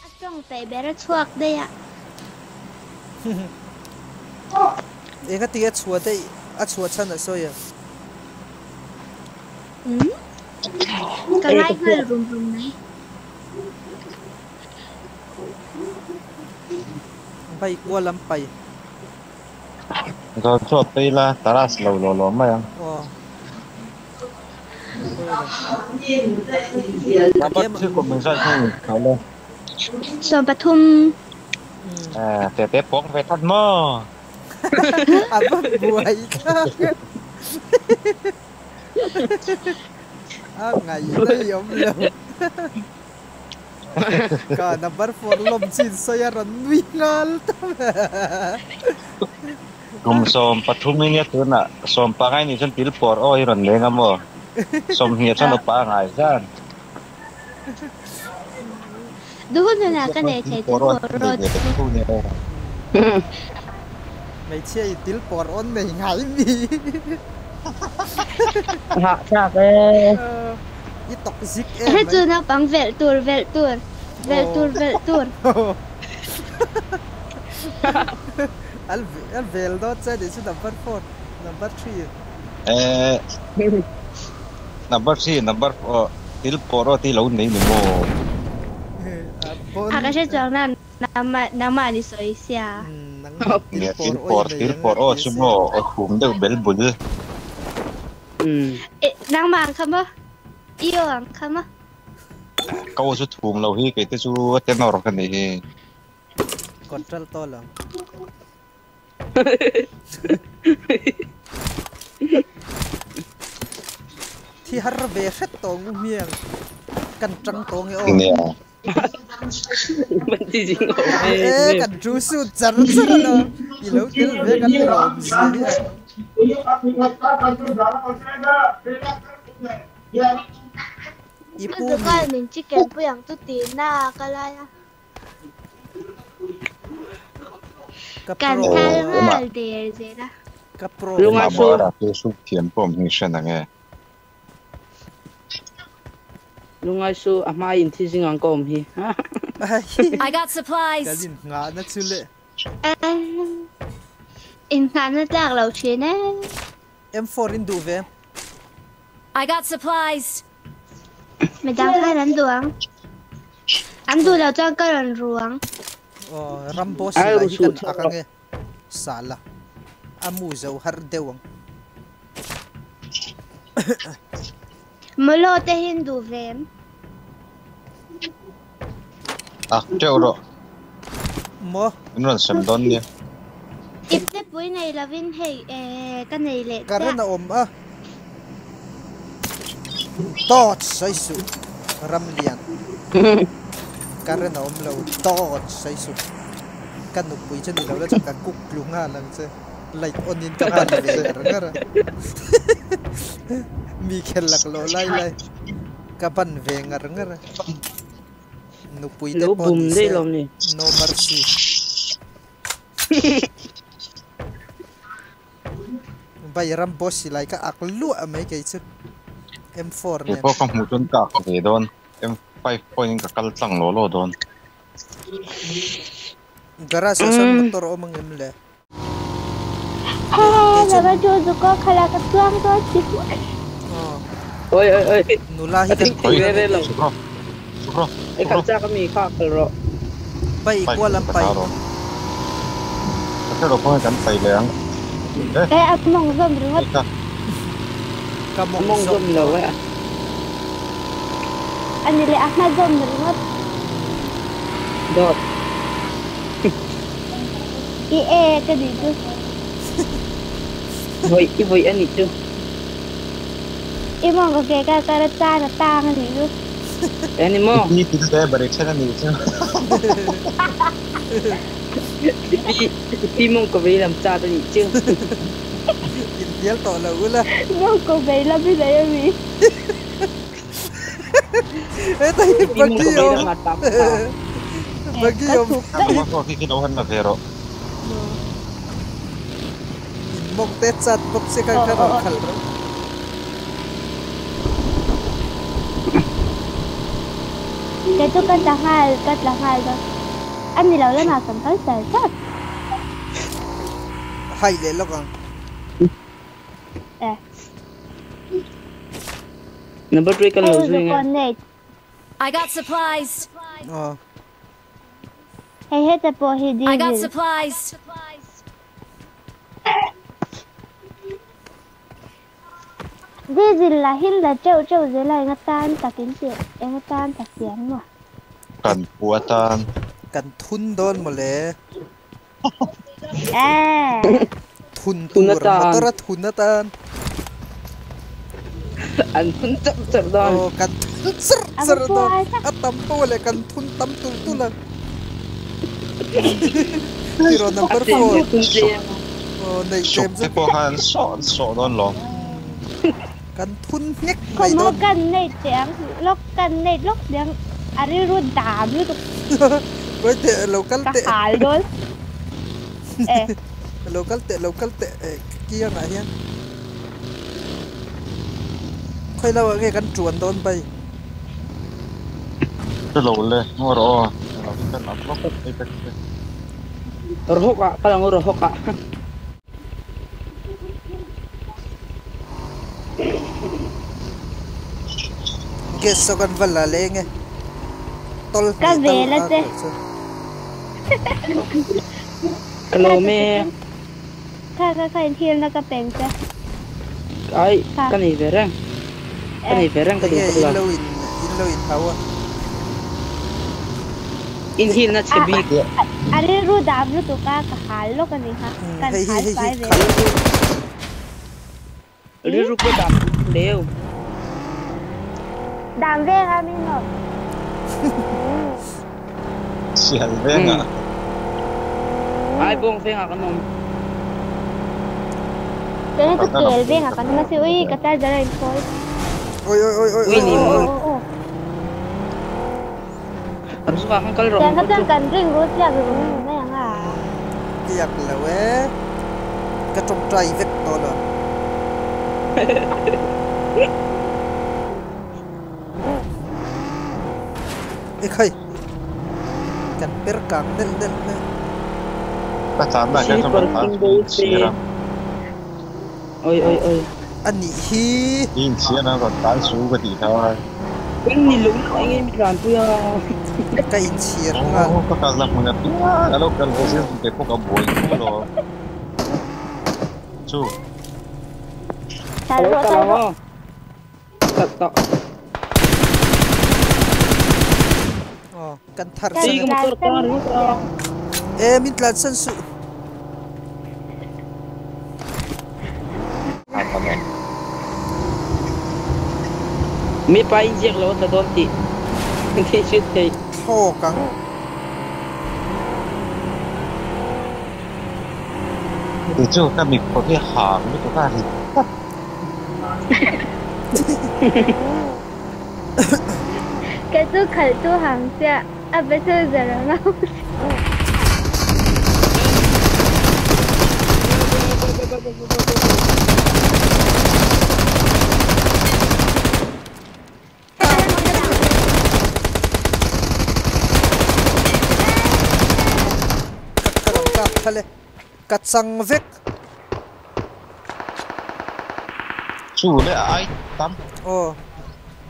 A tawng peih ber a chhuak daih a. Engati a chhuah daih a chhuah chhan a sawi a. Umm ka ngai nghal rum rum mai. Bike kual an pai. Zawn chhuak phei la taras lo lo lo mai ang. Aw. Number chu kum engzat nge ni tawh le? 13. Eh, te te pawng ve that maw? A va buai thlak e. A ngaihna i awm lo. Ka number 4 lawm chin sawi a rawn nui nghal ta Kum 13 in nia tunah 15 i nih chuan til pawr aw i rawn leng a maw? 20 chuan upa a ngai zan. Duhun hunah ka nei thei til pawr aw chu. Hmeichhia i til pawr awn nei ngai mi. Hahthlak e. I tawk zik em Hei mai. chu naupang velh tur velh tur velh tur velh tur. An an vel dawn che nih chu number 4 number 3. Eh number 3 number 4 til pawh rawh tih lo nei ni maw? A ka hre chuang na nangmah nangmah ni sawi sia. Nangmah til Nia pawr til aw i pawr nei til ang a pawr aw ti chu sia. maw aw thum deuh bel bul. Eh nangmah ang kha maw? I aw ang kha maw? Ka aw chu thum lo hi kei te chu a tenor ka nih hi. Control tawh lo. Thi har ve hret tawh ngu hmiang kan tang tawh nge aw. Nia. E kan chu su char char a lo. I lo tel ve kan lawm zia hi a. I pu mi. Min chicken pui ang chu tih na ka lai a. Ka Kan pro. thal nghal der zel a. Ka pro. Lunga Tunah su. Buara chu suk thiam pawh awm hi hre nang e. Lungai su a hma in thi zing ang ka awm hi. I got supplies. Kan in nghahna chu le. In nghahna tlak lo thin e. M4 in duh ve. I got supplies. Midang khan an duh ang. An duh loh chuan ka rawn ru ang. Aw Rambo Ai silai ru hi suh kan theuh ak rawh. ang e. Sala. A mu zo har deuh ang. Mawlaw te hi an duh ve em? Ak teuh rawh. Maw? In rawn sem dawn nia. Ipte pui nei lovin hei eh ka nei leh chiah. Current a awm a. Dawt sawi suh Ramlian. Current a awm lo dawt sawi suh. Ka nupui chu ni lo la chuan ka cook tlu nghal ang che. Light on in ka ban ve ngar ngar a. Mi khel lak loh lai lai ka ban ve ngar ngar a. Nupui te Lo pawh bum ni daih se lawm ni. no mercy. Vai ram boss silai ka ak luah mai kei chu M4 Kei nen. pawh ka hmuh chuan ka ak ve dawn. M5 pawhin ka kal tlang law law dawn. Garage ah sawn motor a awm ang em le? Ha lama chu zuka khala ka chuang dawn chi. Oi oi oi. Nula hi kan Oi re lo. Sukro. Sukro. Ai kal cha ka mi kha kal ro. Pai kual an pai. Ka hre lo pawh kan pai leh ang. Eh a mawng zawm ringawt. Ka mawng zawm lo e. Ani leh a hma zawm ringawt. Dawt. I e ka nih chu. Vawi i vawi a nih chu. I mawng ka ke kal kar a tan a tang a nih chu. Eng ni maw? I pi te barek chen a nih chu. I pi i pi mawng ka vei lam chat a nih chu. Inhnial tawh lo ula. Mawng ka vei lam hi nei a mi. Heta hi buggy awm. Buggy awm. In mawng te chat bawk che kha kha rawn khalh rawh. Kei chu ka tla nghal ka tla nghal dawn. A ni lo lamah kan kal char char. Hai leh lawk ang. Eh. Number 3 kan lo zui nge. I got supplies. Aw. Hei heta pawh hi I got diesel. supplies. Diesel lah hin la teuh teuh zel a enga tan tak in tih enga tan tak ti ang maw. Kan pu atan. Kan thun dawn mawle. Eh. Thun Thun tur atan. motor a thun atan. An thun char char dawn. Aw kan thun char A char va dawn. phuai tak. A tam pawh leh kan thun tam tul tul ang. Tiraw number 4. Thun tlem. Aw nei Suk tlem te chu pawh khan an sawh an sawh dawn lawm. Kan thun nghek mai Khawmhaw dawn. kan nei teh ang lawk kan nei lawk teh ang a rilru dam lutuk. Oi teh lo kal Ka teh. hal dawn. Eh. Lo kal teh lo kal teh eh kiangah hian. Khawi lo ah nge kan tuan dawn bai. Chu lo le ngaw rawh aw. Eng lo hi kan up lawk mai ta che. Rawhawk ah kal ang u rawhawk ah. Gas saw kan va la leng e. Tol Ka hnih tal vel a a che. kal chu. Ka lawm e. Kha kha kha inthilna ka peng che. Ai Kha. ka nei ve reng. Ka Eh. nei ve reng ka duh Enge ka in la. lo in in lo in hau a. Inhilna che bik. A rilru dam lutuk a ka hal lawk a ni kha. Kan Hei hi hal hei hi fai ve. khal chu. Rilru pawh dam leu. Dam veng a mi maw? Sial veng a. Ai bawng veng ah kan awm. Chuan chu kel veng ah kan awm a si ui ka charger a inphawi. Oi oi oi oi Ui oi ni oi maw. oi. An zuk ah khan kal rawh Tiang kha number chuan 2. kan ring rut tliak rung rung mai ang a. Tliak lo e. Ka tawngtai vek tawh lo. Ekhai. Kan per kang delh delh mai. Ka tlan lai khan Sir chuan rawn tlan parking chu in dawn chhir che. a. Oi oi oi. A nih hi. I inchhir a rawn tlan chu ka tih kha. Eng ni lo lo eng nge mi tlan pui a. Ka inchhir nghal. Aw ka kal na hmun a piang a lo kal ve zir te pawh ka buai chu lo. Chu. Tal Alo rawh kal tal ang rawh. aw. Kal tawh. Aw kan thar Kan san Ei a. ka tlan motor san ta ringawt a. E min tlan san suh. Mi pa in ziak lo a tla dawn tih tih hriat theih. Thawk ang. Kei chu ka miphawh hi hang lutuk a rit tlat. Kei chu khalh chu hang chiah a passenger ang a. Ka rawn kap thal e, ka chang vek. Chu le ai tam. Aw,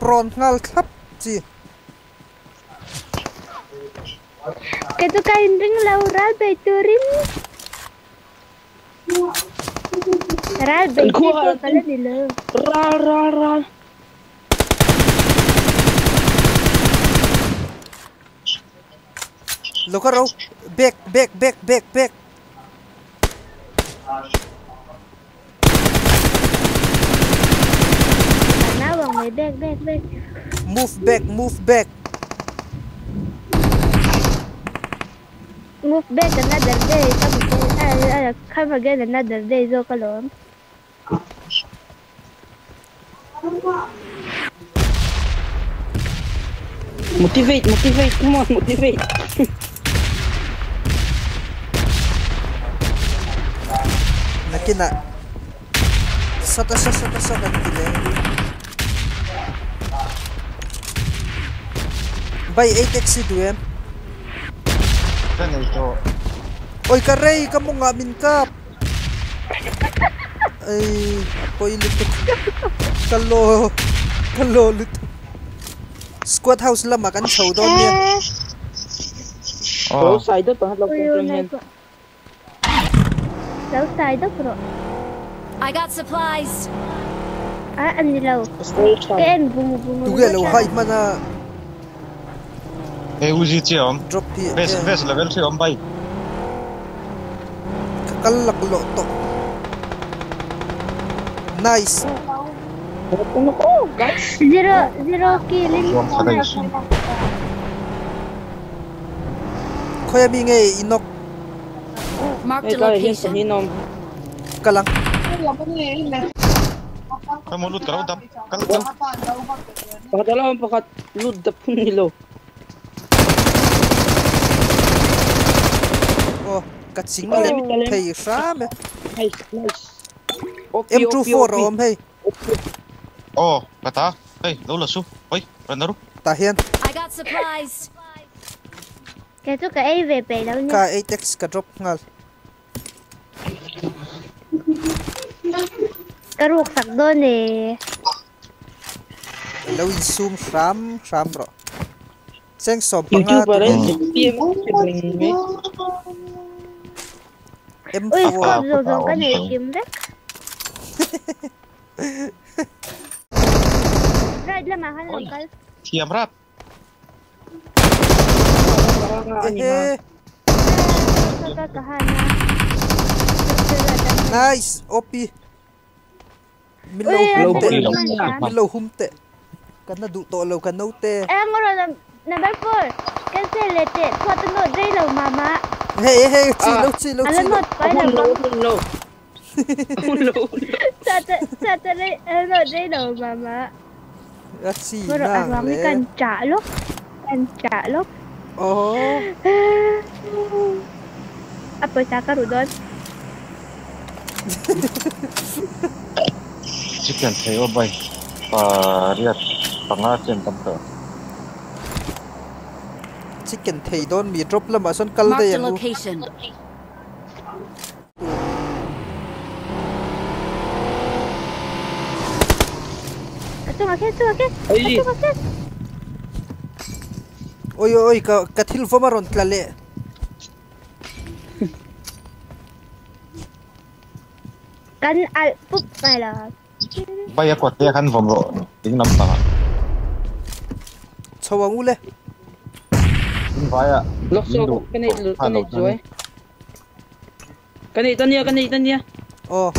prawn nghal thlap chi. Kei chu ka inring lo ral bei turin. Ral bei Kan chi khua pawh ka la ni lo. Ral ral ral. Lo ka ro. Back back back back back. Ka nau ang mai back back back. Move back move back. Move back another day ka come again another day zawk alawm. Motivate motivate come on motivate. Nakinah sawta saw sawta saw kan ti leh. Bay 8x hi duh em? Ka nei tawh. Oi ka rei ka mawngah min kap. Ei a pawi lutuk. Ka law ka law lutuk. Squad house lamah kan chho dawn nia. Lo sai deuh ang lo kawng hian. Lo sai deuh rawh. I got supplies. A ani lo. Ka en vung vung. Tuge lo hai hman a. He uzi chi awm. Drop hi. Best best level chi awm bai. Ka kal lak loh tawh. Nice. Zero zero killing. Khawi ami nge i nawk? Marked a location. Kal ang. Khawi maw lut ka lo dap kal kal. Pakhat ala awm pakhat lut dap hun ni lo. Aw ka ching leh thei hram e. Nice nice. M24 a awm hei. Aw ka ta hei lo la su hawi rawn na ru. Tah hian. I got supplies. Kei chu ka ei ve peih lo nia. Ka 8x ka drop nghal. Ka ruk sak dawn e. Lo insum hram hram rawh. Cheng sawm panga YouTuber tu in zep M4. Ui scope zawh zawh ka neih kim vek. Right lamah khan lo kal. Thiam rat. Ehe. Nice OP. Min lo hum teh. Min lo hum teh. Kan na duh tawh lo ka naute. Eng rawh number 4. Cancel leh teh chhuat a nawt rei lo mama. Hei hei chi lo chi lo chi lo. A la nawt pai lo bang. Hun lo hun lo. Chhuat chhuat a nawt rei lo mama. A chi nang le. Kan chah lawk. Kan chah lawk. Aww. A pawisa ka ruh dawn. Chicken thei aw bai pariat panga chen tam tawh. Chicken thei dawn mi drop lamah sawn kal daih ang u. A chungah khian chungah khian a chungah khian. Oi oi ka ka thil vawm a rawn tla leh. Kan alh pup mai lo. Bai a kawt te khan vawm rawh ding lam pangah. Chho ang u le. In vaia Lawk min duh ka nei tawh ka kha lo nei chuai. Ka nei ta nia ka nei ta nia. Aw.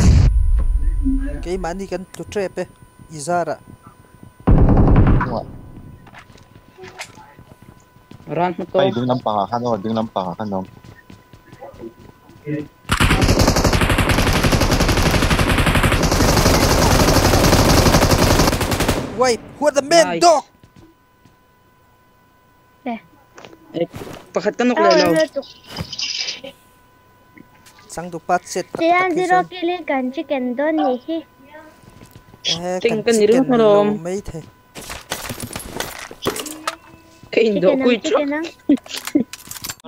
Keimahni kan tlu tep e i zarah. Ran hma tawk. Hei ding lam pangah khan aw ding lam pangah khan awm. Wait, who are the men dog? Pakhat ka nawk leh lo. Changtupa chet tak Tihian tak hi zero chuan. killing kan chicken dawn nih hi. Eh, Ting kan ka ni chicken ringawt lo alawm. mai thei. Ka indawh Chicken ang kui truck. chicken ang.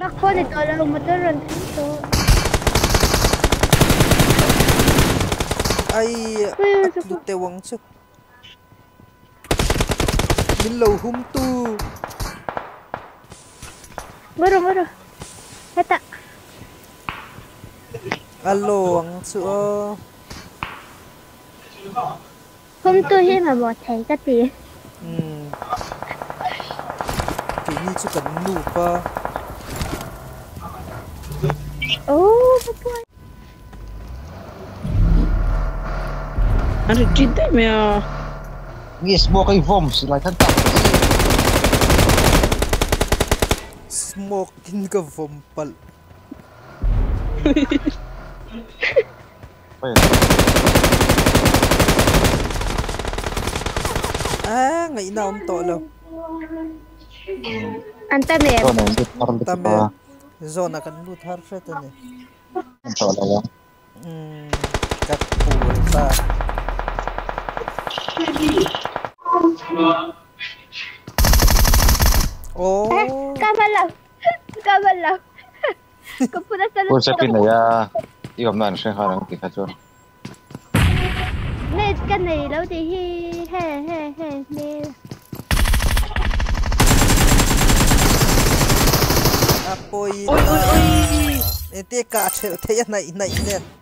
Bak pawh ni tawh lo motor rawn thleng tawh. Ai a tlu teuh ang chu. Min lo hum tu. Ngaw rawh ngaw rawh. Hetah. A lo ang chu aw. Hum tu hi mamawh thei ka ti. Umm. Keini chu kan nup a. Oh ka puan. An retreat daih mai a. Nge smoke a i vawm silai khan tak chi. Smoke in ka vawm palh. A ngaihna awm tawh lo. An tam em? Tam em. Zone ah kan lut har hret a ni. Umm ka phul ta. Aw. lo. Ka man lo. Ka phu nasa Full set in nei a i awmna an hre nghal ang ti kha chuan. Net ka nei lo tih hi he he he hmel. A pawi ta. Engtia kah thelh theih a hnaih hnaih nen.